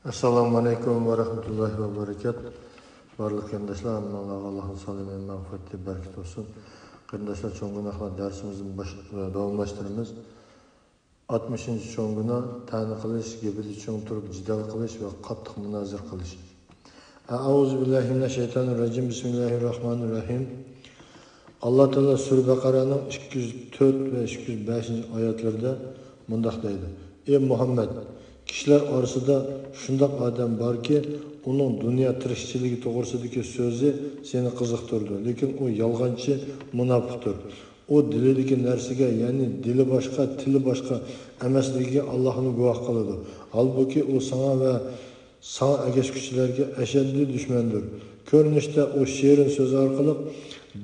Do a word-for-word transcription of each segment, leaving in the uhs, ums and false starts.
ئەسسالامۇ ئەلەيكۇم ۋە رەھمەتۇللاھى ۋە بەرىكات. بارلىق قېرىنداشلار، ھەممىڭلارغا ئاللاھنىڭ سالامى، مەغپىرىتى، بەرىكىتى بولسۇن. قېرىنداشلار، چوڭ گۇناھلار دەرسىمىزنى باش-، داۋاملاشتۇرىمىز. ئاتمىشىنچى چوڭ گۇناھ، تەنە قىلىش، گېپىدە چىڭ تۇرۇپ جېدەل قىلىش ۋە قاتتىق مۇنازىرە قىلىش. ئەئۇزۇ بىللاھى مىنەششەيتانىر راجىم. بىسمىللاھىر راھمانىر راھىم. ئاللا تائالا سۈرە بەقەرەنىڭ ئىككى يۈز تۆت ۋە ئىككى يۈز بەشىنچى ئايەتلىرىدە مۇنداق دەيدۇ: ئى مۇھەممەد، كىشىلەر ئارىسىدا شۇنداق ئادەم باركى، ئۇنىڭ دۇنيا تىرىكچىلىكى توغرىسىدىكى سۆزى سېنى قىزىقتۇرىدۇ، لېكىن ئۇ يالغانچى، مۇناپىقتۇر. ئۇ دىلىدىكى نەرسىگە، يەنى دىلى باشقا، تىلى باشقا ئەمەسلىكىگە ئاللاھنى گۇۋاھ قىلىدۇ. ھالبۇكى، ئۇ ساڭا ۋە ساڭا ئەگەشكۈچىلەرگە ئەشەددىي دۈشمەندۇر. كۆرۈنۈشتە ئۇ شېرىن سۆزى ئارقىلىق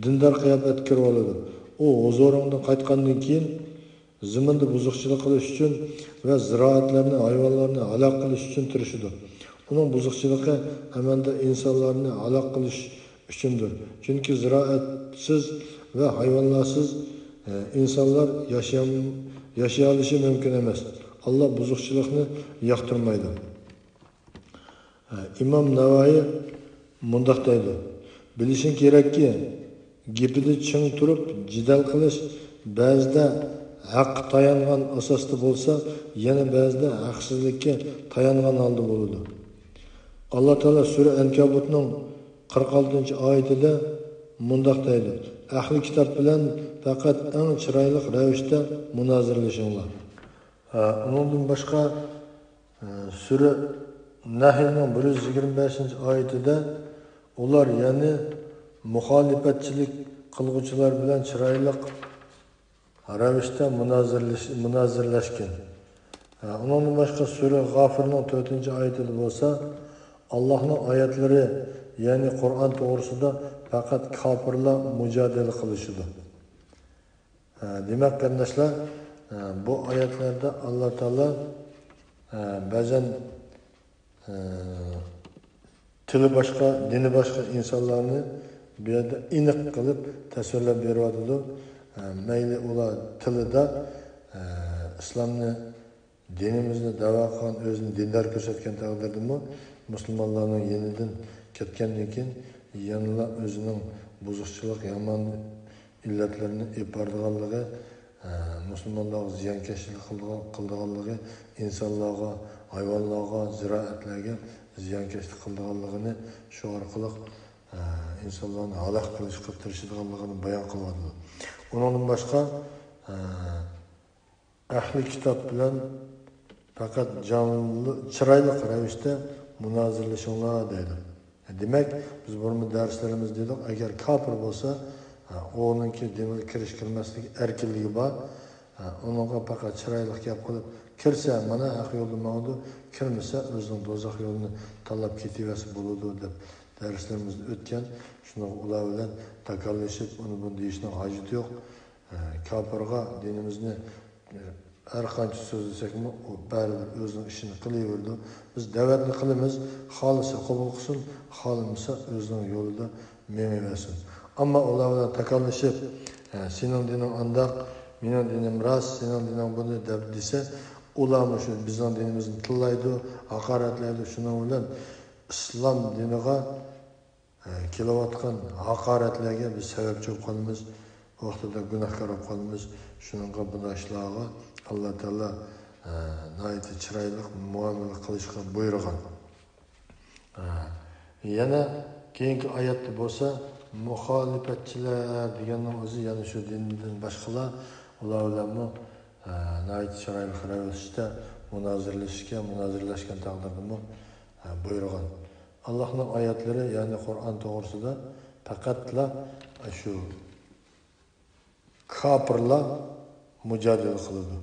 دىندار قىياپەتكە كىرىۋالىدۇ. ئۇ ھۇزۇرۇڭدىن قايتقاندىن كېيىن، زېمىندا بۇزۇقچىلىق قىلىش ئۈچۈن ۋە زىرائەتلەرنى، ھايۋانلارنى ھالاك قىلىش ئۈچۈن تىرىشىدۇ. ئۇنىڭ بۇزۇقچىلىقى ئەمەلدە ئىنسانلارنى ھالاك قىلىش ئۈچۈندۇر. چۈنكى زىرائەتسىز ۋە ھايۋانلارسىز، ئە، ئىنسانلار ياشىيام-، ياشىيالىشى مۇمكىن ئەمەس. ئاللا بۇزۇقچىلىقنى ياقتۇرمايدۇ. ئىمام نەۋەۋى مۇنداق دەيدۇ: بىلىشىڭ كېرەككى، گېپىدە چىڭ تۇرۇپ جېدەل قىلىش بەزىدە ھەققە تايانغان ئاساستا بولسا، يەنە بەزىدە ھەقسىزلىككە تايانغان ھالدا بولىدۇ. ئاللا تائالا سۈرە ئەنكەبۇتنىڭ قىرىق ئالتىنچى ئايىتىدە مۇنداق دەيدۇ: ئەھلى كىتاب بىلەن پەقەت ئەڭ چىرايلىق رەۋىشتە مۇنازىرىلىشىڭلار. ئۇنىڭدىن باشقا، سۈرە نەھلنىڭ بىر يۈز يىگىرمە بەشىنچى ئايىتىدە ئۇلار، يەنى مۇخالىپەتچىلىك قىلغۇچىلار بىلەن چىرايلىق رەۋىشتە مۇنازىرىلىش-، مۇنازىرىلەشكەن. ئۇنىڭدىن باشقا، سۈرە غافىرنىڭ تۆتىنچى ئايىتىدە بولسا، ئاللاھنىڭ ئايەتلىرى، يەنى قۇرئان توغرىسىدا پەقەت كاپىرلار مۇجادىلە قىلىشىدۇ. ھە، دېمەك، قېرىنداشلار، ھە، بۇ ئايەتلەردە ئاللا تائالا، ھە، بەزەن، ھە، تىلى باشقا، دىنى باشقا ئىنسانلارنى بۇ يەردە ئېنىق قىلىپ تەسۋىرلەپ بېرىۋاتىدۇ. ھە، مەيلى ئۇلار تىلىدا، ھە، ئىسلامنى دىنىمىزنى دەۋا قىلغان، ئۆزىنى دىندار كۆرسەتكەن تەقدىردىمۇ، مۇسۇلمانلارنىڭ يېنىدىن كەتكەندىن كېيىن يەنىلا ئۆزىنىڭ بۇزۇقچىلىق، يامان ئىللەتلىرىنى ئېلىپ بارىدىغانلىقى، ئە، مۇسۇلمانلارغا زىيانكەشلىك قىلىدىغان-، قىلىدىغانلىقى، ئىنسانلارغا، ھايۋانلارغا، زىرائەتلەرگە زىيانكەشلىك قىلىدىغانلىقىنى، شۇ ئارقىلىق، ئە، ئىنسانلارنى ھالاك قىلىشقا تىرىشىدىغانلىقىنى بايان قىلىۋاتىدۇ. ئۇنىڭدىن باشقا، ئە، ئەھلى كىتاب بىلەن پەقەت جانلى، چىرايلىق رەۋىشتە مۇنازىرىلىشىڭلار دەيدۇ. دېمەك، بىز بۇرۇنقى دەرسلىرىمىزدە دېدۇق، ئەگەر كاپىر بولسا، ئۇنىڭكى دىنغا كىرىش كىرمەسلىك ئەركىنلىكى بار. ئۇنىڭغا پەقەت چىرايلىق گەپ قىلىپ، كىرسە مانا ھەق يولدا ماڭىدۇ، كىرمىسە ئۆزىنىڭ دوزاخ يولىنى تاللاپ كېتىۋەرسە بولىدۇ دەپ دەرسلىرىمىزدە ئۆتكەن. شۇنىڭغا ئۇلار بىلەن تاكاللىشىپ، ئۇنى بۇنى دېيىشنىڭ ھاجىتى يوق. ئە، كاپىرغا دىنىمىزنى، ئە، ھەر قانچە سۆزلىسەكمۇ، ئۇ بەرىبىر ئۆزىنىڭ ئىشىنى قىلىۋېرىدۇ. بىز دەۋەتنى قىلىمىز، خالىسا قوبۇل قىلسۇن، خالىمىسا ئۆزىنىڭ يولىدا مېڭىۋەرسۇن. ئەمما ئۇلار بىلەن تاكاللىشىپ، ئە، سېنىڭ دىنىڭ ئانداق، مېنىڭ دىنىم راست، سېنىڭ دىنىڭ بۇنى دەپ دېسە، ئۇلارمۇ شۇ بىزنىڭ دىنىمىزنى تىللايدۇ، ھاقارەتلەيدۇ. شۇنىڭ بىلەن ئىسلام دىنىغا ئە، كېلىۋاتقان ھاقارەتلەرگە بىز سەۋەبچى بولۇپ قالىمىز، ۋاقتىدا گۇناھكار بولۇپ قالىمىز. شۇنىڭغا بۇنداق ئىشلارغا ئاللا تائالا، ئە، ناھايىتى چىرايلىق مۇئامىلە قىلىشقا بۇيرۇغان. ئە، يەنە كېيىنكى ئايەتتە بولسا، مۇخالىپەتچىلەر دېگەننىڭ ئۆزى يەنە شۇ دىندىن باشقىلار، ئۇلار بىلەنمۇ، ئە، ناھايىتى چىرايلىق رەۋىشتە مۇنازىرىلىشىشكە، مۇنازىرىلەشكەن تەقدىردىمۇ، ئە، بۇيرۇغان. ئاللاھنىڭ ئايەتلىرى، يەنى قۇرئان توغرىسىدا پەقەتلا شۇ كاپىرلار مۇجادىلە قىلىدۇ.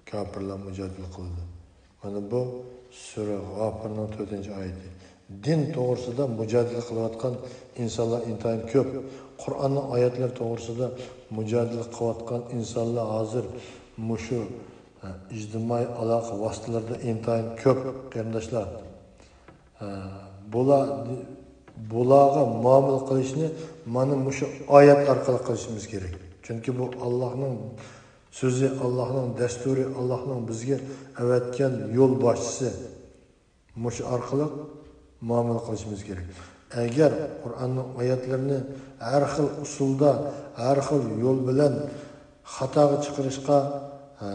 كاپىرلار مۇجادىلە قىلىدۇ. مانا بۇ سۈرە غاپىرنىڭ تۆتىنچى ئايىتى. دىن توغرىسىدا مۇجادىلە قىلىۋاتقان ئىنسانلار ئىنتايىن كۆپ. قۇرئاننىڭ ئايەتلىرى توغرىسىدا مۇجادىلە قىلىۋاتقان ئىنسانلار ھازىر مۇشۇ، ئە، ئىجتىمائىي ئالاقە ۋاسىتىلىرىدە ئىنتايىن كۆپ، قېرىنداشلار. ئە، بۇلار، بۇلارغا مۇئامىلە قىلىشنى مانا مۇشۇ ئايەت ئارقىلىق قىلىشىمىز كېرەك. چۈنكى بۇ ئاللاھنىڭ سۆزى، ئاللاھنىڭ دەستۇرى، ئاللاھنىڭ بىزگە ئەۋەتكەن يول باشچىسى. مۇشۇ ئارقىلىق مۇئامىلە قىلىشىمىز كېرەك. ئەگەر قۇرئاننىڭ ئايەتلىرىنى ھەر خىل ئۇسۇلدا، ھەر خىل يول بىلەن خاتاغا چىقىرىشقا، ئە،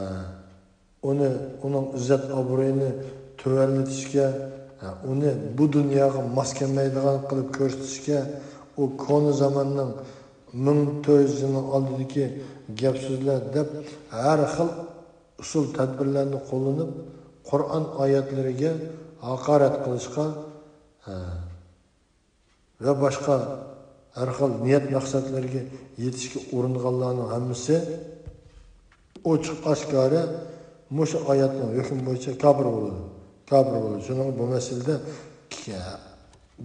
ئۇنى، ئۇنىڭ ئىززەت ئابرۇيىنى تۆۋەنلىتىشكە، ئە، ئۇنى بۇ دۇنياغا ماس كەلمەيدىغان قىلىپ كۆرسىتىشكە، ئۇ كونا زاماننىڭ مىڭ تۆت يۈز يىلنىڭ ئالدىدىكى گەپ سۆزلەر دەپ ھەر خىل ئۇسۇل تەدبىرلەرنى قوللىنىپ، قۇرئان ئايەتلىرىگە ھاقارەت قىلىشقا، ھە، ۋە باشقا ھەر خىل نىيەت مەقسەتلەرگە يېتىشكە ئۇرۇنغانلارنىڭ ھەممىسى ئوچۇق ئاشكارا مۇشۇ ئايەتنىڭ ھۆكمى بويىچە كاپىر بولىدۇ. كاپىر بولىدۇ. شۇنىڭ بۇ مەسىلىدە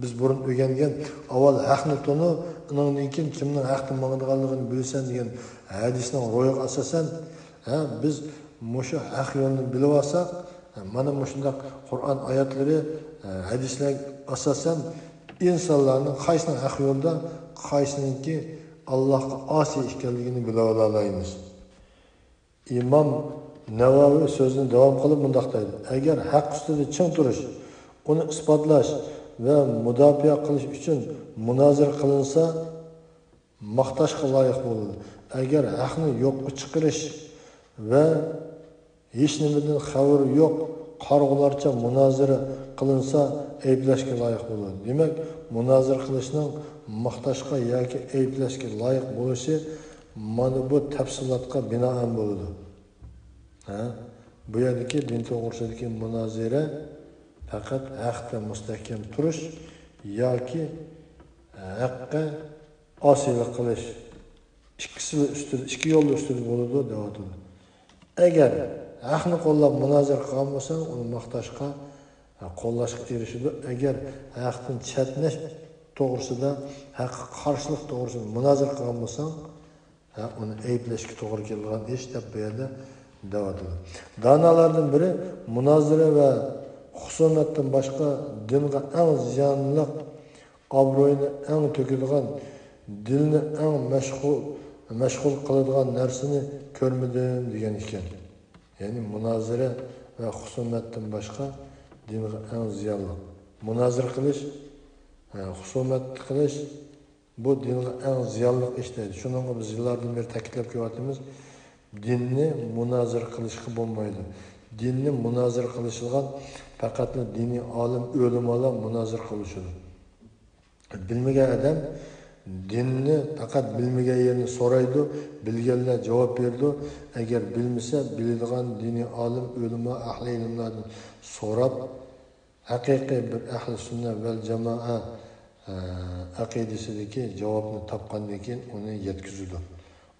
بىز بۇرۇن ئۆگەنگەن ئاۋۋال ھەقنى تونۇ، ئۇنىڭدىن كېيىن كىمنىڭ ھەقتە ماڭىدىغانلىقىنى بىلىسەن دېگەن ھەدىسنىڭ روھىغا ئاساسەن، ھە، بىز مۇشۇ ھەق يولنى بىلىۋالساق، مانا مۇشۇنداق قۇرئان ئايەتلىرى، ھەدىسلەرگە ئاساسەن ئىنسانلارنىڭ قايسىنىڭ ھەق يولدا، قايسىنىڭكى ئاللاھقا ئاسىي ئىكەنلىكىنى بىلىۋالالايمىز. ئىمام نەۋەۋى سۆزىنى داۋام قىلىپ مۇنداق دەيدۇ: ئەگەر ھەق ئۈستىدە چىڭ تۇرۇش، ئۇنى ئىسپاتلاش ۋە مۇداپىئە قىلىش ئۈچۈن مۇنازىرە قىلىنسا، ماختاشقا لايىق بولىدۇ. ئەگەر ھەقنى يوققا چىقىرىش ۋە ھېچنېمىدىن خەۋىرى يوق قارىغۇلارچە مۇنازىرە قىلىنسا، ئەيىبلەشكە لايىق بولىدۇ. دېمەك، مۇنازىرە قىلىشنىڭ ماختاشقا ياكى ئەيىبلەشكە لايىق بولۇشى مانا بۇ تەپسىلاتقا بىنائەن بولىدۇ. ھە؟ بۇ يەردىكى دىن توغرىسىدىكى مۇنازىرە پەقەت ھەقتە مۇستەھكەم تۇرۇش ياكى ھەققە ئاسىيلىق قىلىش، ئىككىسى ئۈستىدە، ئىككى يول ئۈستىدە بولىدۇ دەۋاتىدۇ. ئەگەر ھەقنى قوللاپ مۇنازىرە قىلغان بولساڭ، ئۇنى ماختاشقا، ھە، قوللاشقا ئېرىشىدۇ. ئەگەر ھەقتىن چەتنەش توغرىسىدا، ھەققە قارشىلىق توغرىسىدا مۇنازىرە قىلغان بولساڭ، ھە، ئۇنى ئەيىبلەشكە توغرا كېلىدىغان ئىش دەپ بۇ يەردە دەۋاتىدۇ. دانالاردىن بىرى مۇنازىرە ۋە خۇسۇمەتتىن باشقا دىنغا ئەڭ زىيانلىق، ئابرۇينى ئەڭ تۆكىدىغان، دىلنى ئەڭ مەشغۇل، مەشغۇل قىلىدىغان نەرسىنى كۆرمىدىم دېگەن ئىكەن. يەنى مۇنازىرە ۋە خۇسۇمەتتىن باشقا دىنغا ئەڭ زىيانلىق. مۇنازىرە قىلىش، ھە، خۇسۇمەت قىلىش، بۇ دىنغا ئەڭ زىيانلىق ئىش دەيدۇ. شۇنىڭغا بىز يىللاردىن بېرى تەكىتلەپ كېلىۋاتىمىز. دىننى مۇنازىرە قىلىشقا بولمايدۇ. دىننى مۇنازىرە قىلىشىدىغان پەقەتلا دىنىي ئالىم، ئۆلىمالار مۇنازىرە قىلىشىدۇ. بىلمىگەن ئادەم دىننى پەقەت بىلمىگەن يېرىنى سورايدۇ، بىلگەنلەر جاۋاب بېرىدۇ. ئەگەر بىلمىسە، بىلىدىغان دىنىي ئالىم، ئۆلىما، ئەھلى ئىلىملاردىن سوراپ، ھەقىقىي بىر ئەھلى سۈننە ۋەل جامائە، ئە، ئەقىدىسىدىكى جاۋابنى تاپقاندىن كېيىن ئۇنى يەتكۈزىدۇ.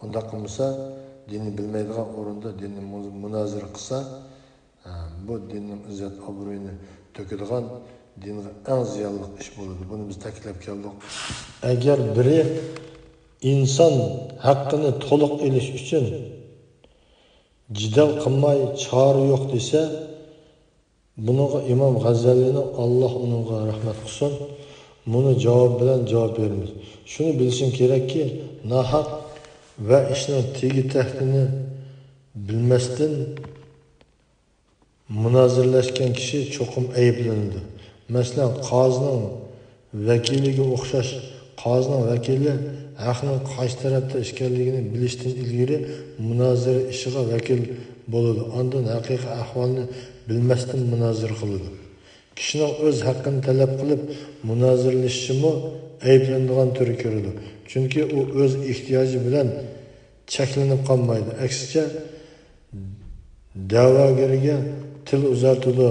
ئۇنداق قىلمىسا، دىننى بىلمەيدىغان ئورۇندا دىننى مۇ-، مۇنازىرە قىلسا، ئە، بۇ دىننىڭ ئىززەت ئابرۇيىنى تۆكىدىغان، دىنغا ئەڭ زىيانلىق ئىش بولىدۇ. بۇنى بىز تەكىتلەپ كەلدۇق. ئەگەر بىرى ئىنسان ھەققىنى تولۇق ئېلىش ئۈچۈن جېدەل قىلماي چارە يوق دېسە، بۇنىڭغا ئىمام غەززالىنىڭ، ئاللا ئۇنىڭغا رەھمەت قىلسۇن، مۇنۇ جاۋاب بىلەن جاۋاب بېرىمىز. شۇنى بىلىشىڭ كېرەككى، ناھەق ۋە ئىشنىڭ تېگى تەكتىنى بىلمەستىن مۇنازىرىلەشكەن كىشى چوقۇم ئەيىبلىنىدۇ. مەسىلەن، قازىنىڭ ۋەكىلىگە ئوخشاش. قازىنىڭ ۋەكىلى ھەقنىڭ قايسى تەرەپتە ئىكەنلىكىنى بىلىشتىن ئىلگىرى مۇنازىرە ئىشىغا ۋەكىل بولىدۇ، ئاندىن ھەقىقىي ئەھۋالنى بىلمەستىن مۇنازىرە قىلىدۇ. كىشىنىڭ ئۆز ھەققىنى تەلەپ قىلىپ مۇنازىرىلىشىشىمۇ ئەيىبلىنىدىغان تۈرگە كىرىدۇ، چۈنكى ئۇ ئۆز ئېھتىياجى بىلەن چەكلىنىپ قالمايدۇ، ئەكسىچە، دەۋاگىرىگە تىل ئۇزارتىدۇ،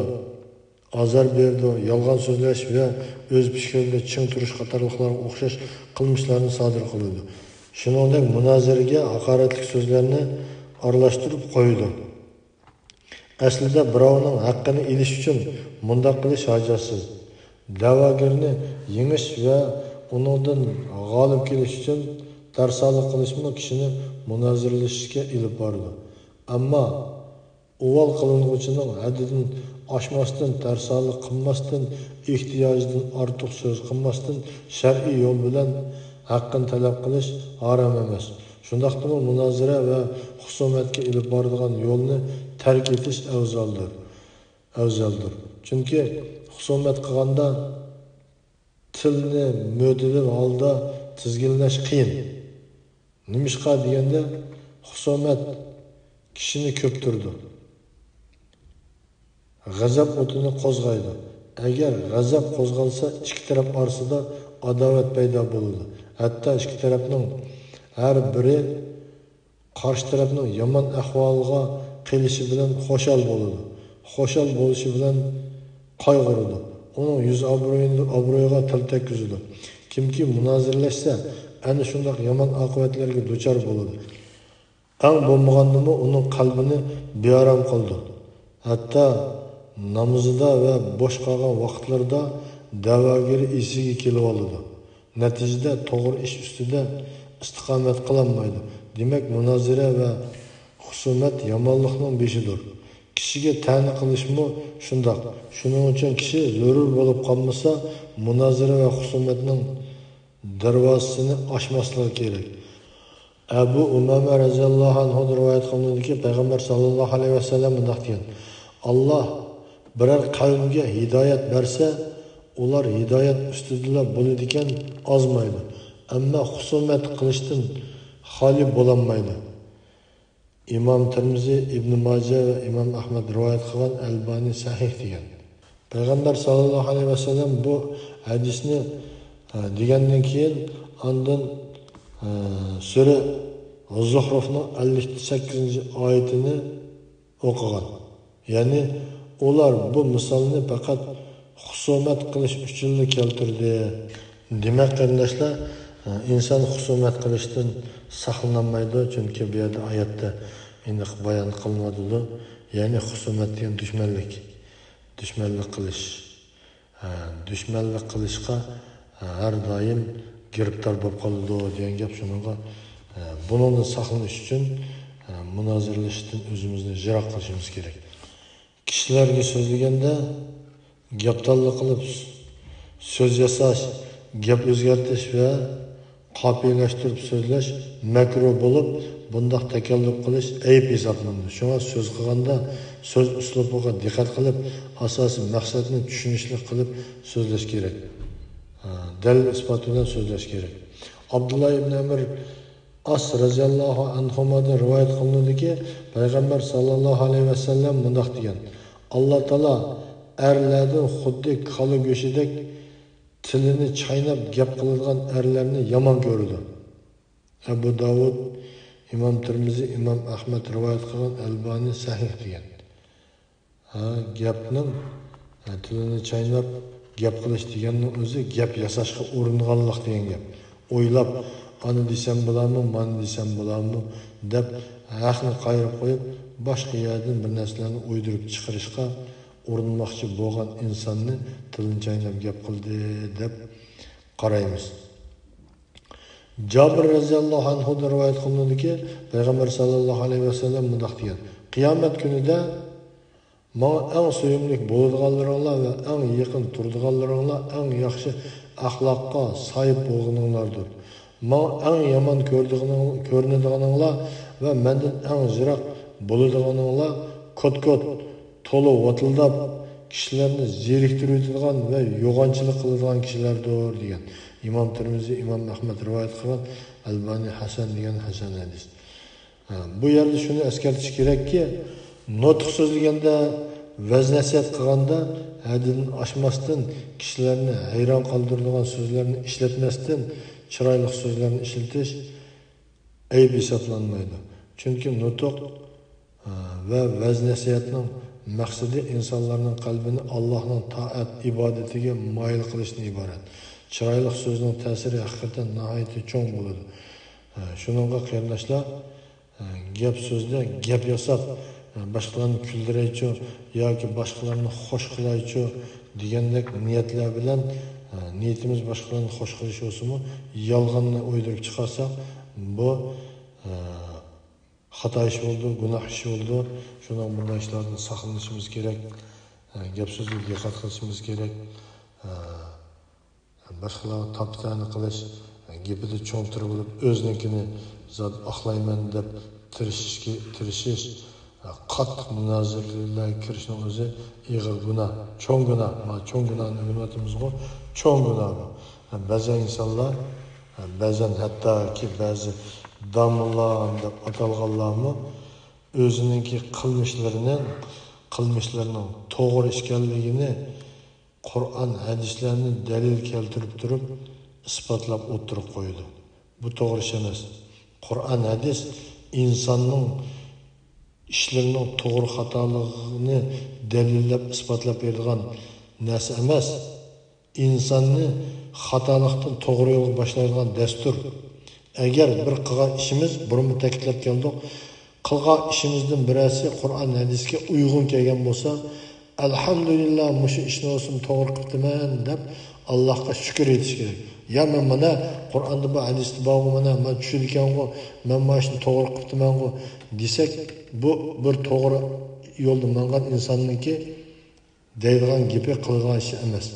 ئازار بېرىدۇ، يالغان سۆزلەش ۋە ئۆز پىكرىدە چىڭ تۇرۇش قاتارلىقلارغا ئوخشاش قىلمىشلارنى سادىر قىلىدۇ. شۇنىڭدەك مۇنازىرىگە ھاقارەتلىك سۆزلەرنى ئارىلاشتۇرۇپ قويىدۇ. ئەسلىدە بىراۋنىڭ ھەققىنى ئېلىش ئۈچۈن مۇنداق قىلىش ھاجەتسىز. دەۋاگىرنى يېڭىش ۋە ئۇنىڭدىن غالىب كېلىش ئۈچۈن تەرسالىق قىلىشمۇ كىشىنى مۇنازىرىلىشىشكە ئېلىپ بارىدۇ. ئەمما ئۇۋال قىلىنغۇچىنىڭ ھەددىدىن ئاشماستىن، تەرسالىق قىلماستىن، ئېھتىياجىدىن ئارتۇق سۆز قىلماستىن، شەرئىي يول بىلەن ھەققىنى تەلەپ قىلىش ھارام ئەمەس. شۇنداقتىمۇ مۇنازىرە ۋە خۇسۇمەتكە ئېلىپ بارىدىغان يولنى تەرك ئېتىش ئەۋزەلدۇر. ئەۋزەلدۇر. چۈنكى خۇسۇمەت قىلغاندا تىلنى مۆتىدىل ھالدا تىزگىنلەش قىيىن. نېمىشقا دېگەندە، خۇسۇمەت كىشىنى كۆپتۈرىدۇ. غەزەپ ئوتىنى قوزغايدۇ. ئەگەر غەزەپ قوزغالسا، ئىككى تەرەپ ئارىسىدا ئاداۋەت پەيدا بولىدۇ. ھەتتا ئىككى تەرەپنىڭ ھەر بىرى قارشى تەرەپنىڭ يامان ئەھۋالغا قېلىشى بىلەن خۇشال بولىدۇ. خۇشال بولۇشى بىلەن قايغۇرىدۇ. ئۇنىڭ يۈز ئابرۇيىنى، ئابرۇيىغا تىل تەگكۈزىدۇ. كىمكى مۇنازىرىلەشسە، ئەنە شۇنداق يامان ئاقىۋەتلەرگە دۇچار بولىدۇ. ئەڭ بولمىغاندىمۇ ئۇنىڭ قەلبىنى بىئارام قىلىدۇ. ھەتتا نامىزىدا ۋە بوش قالغان ۋاقىتلىرىدا دەۋاگىرى ئېسىگە كېلىۋالىدۇ. نەتىجىدە توغرا ئىش ئۈستىدە ئىستىقامەت قىلالمايدۇ. دېمەك، مۇنازىرە ۋە خۇسۇمەت يامانلىقنىڭ بېشىدۇر. كىشىگە تەنە قىلىشمۇ شۇنداق. شۇنىڭ ئۈچۈن كىشى زۆرۈر بولۇپ قالمىسا، مۇنازىرە ۋە خۇسۇمەتنىڭ دەرۋازىسىنى ئاچماسلىقى كېرەك. ئەبۇ ئۇمامە رەزىياللاھۇ ئەنھۇدىن رىۋايەت قىلىنىدۇكى، پەيغەمبەر ساللاللاھۇ ئەلەيھى ۋەسەللەم مۇنداق دېگەن: «ئاللاھ بىرەر قەۋمگە ھىدايەت بەرسە، ئۇلار ھىدايەت ئۈستىدىلا بولىدىكەن، ئازمايدۇ. ئەمما خۇسۇمەت قىلىشتىن خالىي بولالمايدۇ.» ئىمام تىرمىزى، ئىبنى ماجە ۋە ئىمام ئەھمەد رىۋايەت قىلغان، ئەلبانى سەھىھ دېگەن. پەيغەمبەر ساللاللاھۇ ئەلەيھى ۋەسەللەم بۇ ھەدىسنى، ئە، دېگەندىن كېيىن ئاندىن، ئە، سۈرە زۇخرۇفنىڭ ئەللىك سەككىزىنچى ئايىتىنى ئوقۇغان. يەنى ئۇلار بۇ مىسالنى پەقەت خۇسۇمەت قىلىش ئۈچۈنلا كەلتۈردى. دېمەك، قېرىنداشلار، ئىنسان خۇسۇمەت قىلىشتىن ساقلىنالمايدۇ، چۈنكى بۇ يەردە ئايەتتە ئېنىق بايان قىلىنىۋاتىدۇ. يەنى خۇسۇمەت دېگەن دۈشمەنلىك، دۈشمەنلىك قىلىش. ھە، دۈشمەنلىك قىلىشقا، ھە، ھەر دائىم گىرىپتار بولۇپ قالىدۇ دېگەن گەپ شۇنىڭغا. ھە، بۇنىڭدىن ساقلىنىش ئۈچۈن، ھە، مۇنازىرىلىشىشتىن ئۆزىمىزنى يىراق قىلىشىمىز كېرەك. كىشىلەرگە سۆزلىگەندە گەپدانلىق قىلىپ سۆز ياساش، گەپ ئۆزگەرتىش ۋە قاپىيەلەشتۈرۈپ سۆزلەش مەكرۇھ بولۇپ، بۇنداق تەكەللۇپ قىلىش ئەيىب ھېسابلىنىدۇ. شۇڭا سۆز قىلغاندا سۆز ئۇسلۇبىغا دىققەت قىلىپ، ئاساسىي مەقسەتنى چۈشىنىشلىك قىلىپ سۆزلەش كېرەك. ھە، دەلىل-ئىسپات بىلەن سۆزلەش كېرەك. ئابدۇللا ئىبن ئەمر ئاس رەزىياللاھۇ ئەنھۇمادىن رىۋايەت قىلىنىدۇكى، پەيغەمبەر ساللاللاھۇ ئەلەيھى ۋەسەللەم مۇنداق دېگەن: «ئاللا تائالا ئەرلەردىن خۇددى كالا گۆشىدەك تىلىنى چايناپ گەپ قىلىدىغان ئەرلەرنى يامان كۆرىدۇ.» ئەبۇ داۋۇد، ئىمام تىرمىزى، ئىمام ئەھمەد رىۋايەت قىلغان، ئەلبانى سەھىھ دېگەن. ھە، گەپنىڭ، ھە، تىلىنى چايناپ گەپ قىلىش دېگەننىڭ ئۆزى گەپ ياساشقا ئۇرۇنغانلىق دېگەن گەپ. ئويلاپ، ئانى دېسەم بولامۇ، مانى دېسەم بولامۇ دەپ، ھەقنى قايرىپ قويۇپ، باشقا يەردىن بىر نەرسىلەرنى ئويدۇرۇپ چىقىرىشقا ئۇرۇنماقچى بولغان ئىنساننى تىلىنى چايناپ گەپ قىلدى دەپ قارايمىز. جابىر رەزىياللاھۇ ئەنھۇدىن رىۋايەت قىلىنىدۇكى، پەيغەمبەر ساللاللاھۇ ئەلەيھى ۋەسەللەم مۇنداق دېگەن: «قىيامەت كۈنىدە ماڭا ئەڭ سۆيۈملۈك بولىدىغانلىرىڭلار ۋە ئەڭ يېقىن تۇرىدىغانلىرىڭلار ئەڭ ياخشى ئەخلاققا ساھىب بولغىنىڭلاردۇر. ماڭا ئەڭ يامان كۆرىدىغىنىڭ-، كۆرۈنىدىغىنىڭلار ۋە مەندىن ئەڭ يىراق بولىدىغىنىڭلار كوت-كوت، تولا ۋاتىلداپ، كىشىلەرنى زېرىكتۈرۈۋېتىدىغان ۋە يوغانچىلىق قىلىدىغان كىشىلەردۇر» دېگەن. ئىمام تىرمىزى، ئىمام ئەھمەد رىۋايەت قىلغان، ئەلبانى ھەسەن دېگەن ھەسەن ھەدىس. ھە، بۇ يەردە شۇنى ئەسكەرتىش كېرەككى، نۇتۇق سۆزلىگەندە، ۋەز-نەسىھەت قىلغاندا ھەددىدىن ئاشماستىن، كىشىلەرنى ھەيران قالدۇرىدىغان سۆزلەرنى ئىشلەتمەستىن، چىرايلىق سۆزلەرنى ئىشلىتىش ئەيىب ھېسابلانمايدۇ. چۈنكى نۇتۇق، ھە، ۋە ۋەز-نەسىھەتنىڭ مەقسىتى ئىنسانلارنىڭ قەلبىنى ئاللاھنىڭ تائەت ئىبادىتىگە مايىل قىلىشتىن ئىبارەت. چىرايلىق سۆزنىڭ تەسىرى ھەقىقەتەن ناھايىتى چوڭ بولىدۇ. ھە، شۇنىڭغا قېرىنداشلار، گەپ سۆزدە گەپ ياساپ، باشقىلارنى كۈلدۈرەيچۇ ياكى باشقىلارنى خوش قىلايچۇ دېگەندەك نىيەتلەر بىلەن، نىيىتىمىز باشقىلارنى خوش قىلىش بولسىمۇ، يالغاننى ئويدۇرۇپ چىقارساق، بۇ خاتا ئىش بولىدۇ، گۇناھ ئىش بولىدۇ. شۇنىڭ بۇنداق ئىشلاردىن ساقلىنىشىمىز كېرەك. گەپ سۆزگە دىققەت قىلىشىمىز كېرەك. باشقىلارغا تاپا-تەنە قىلىش، گېپىدە چوڭ-تېرە بولۇپ، ئۆزىنىڭكىنى زادى ئاقلايمەن دەپ تىرىشىشكە، تىرىشىش، قاتتىق مۇنازىرىلەرگە كىرىشنىڭ ئۆزى ئېغىر گۇناھ، چوڭ گۇناھ. مانا چوڭ گۇناھنى ئۆگىنىۋاتىمىزغۇ، چوڭ گۇناھ بۇ. بەزەن ئىنسانلار، بەزەن ھەتتاكى بەزى داموللام دەپ ئاتالغانلارمۇ ئۆزىنىڭكى قىلمىشلىرىنى، قىلمىشلىرىنىڭ توغرا ئىكەنلىكىنى قۇرئان، ھەدىسلەرنى دەلىل كەلتۈرۈپ تۇرۇپ ئىسپاتلاپ ئوتتۇرىغا قويىدۇ. بۇ توغرا ئىش ئەمەس. قۇرئان، ھەدىس ئىنساننىڭ ئىشلىرىنىڭ توغرا خاتالىقىنى دەلىللەپ ئىسپاتلاپ بېرىدىغان نەرسە ئەمەس. ئىنساننى خاتالىقتىن توغرا يولغا باشلايدىغان دەستۇر. ئەگەر بىر قىلغان ئىشىمىز، بۇرۇنمۇ تەكىتلەپ كەلدۇق، قىلغان ئىشىمىزدىن بىرەرسى قۇرئان، ھەدىسكە ئۇيغۇن كەلگەن بولسا، ئەلھەمدۇلىللا، مۇشۇ ئىشنى بولسىمۇ توغرا قىپتىمەن دەپ ئاللاھقا شۈكۈر ئېيتىش كېرەك. يا مەن مانا قۇرئاندا بار، ھەدىستە بارغۇ، مانا مانا چۈشىدىكەنغۇ، مەن مانا شۇنى توغرا قىپتىمەنغۇ دېسەك، بۇ بىر توغرا يولدا ماڭغان ئىنساننىڭكى دەيدىغان گېپى، قىلىدىغان ئىشى ئەمەس.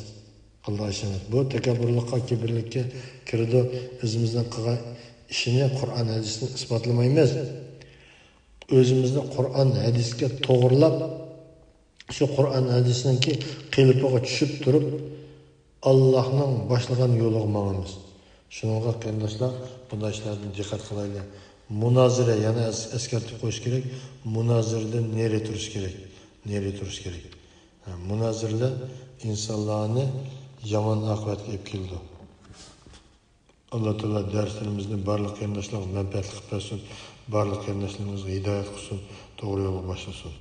قىلىدىغان ئىشى ئەمەس. بۇ تەكەببۇرلۇققا، كىبىرلىككە كىرىدۇ. ئۆزىمىزنىڭ قىلغان ئىشىنى قۇرئان، ھەدىستىن ئىسپاتلىمايمىز. ئۆزىمىزنى قۇرئان، ھەدىسكە توغرىلاپ، شۇ قۇرئان، ھەدىسنىڭكى قېلىپىغا چۈشۈپ تۇرۇپ، ئاللاھنىڭ باشلىغان يولىغا ماڭىمىز. شۇنىڭغا قېرىنداشلار، بۇنداق ئىشلاردىن دىققەت قىلايلى. مۇنازىرە، يەنە ئەس-، ئەسكەرتىپ قويۇش كېرەك، مۇنازىرىدىن نېرى تۇرۇش كېرەك، نېرى تۇرۇش كېرەك. ھە، مۇنازىرىلەر ئىنسانلارنى يامان ئاقىۋەتكە ئېلىپ كېلىدۇ. ئاللا تائالا دەرسلىرىمىزنى بارلىق قېرىنداشلارغا مەنپەئەتلىك قىلىپ بەرسۇن، بارلىق قېرىنداشلىرىمىزغا ھىدايەت قىلسۇن، توغرا يولغا باشلىسۇن.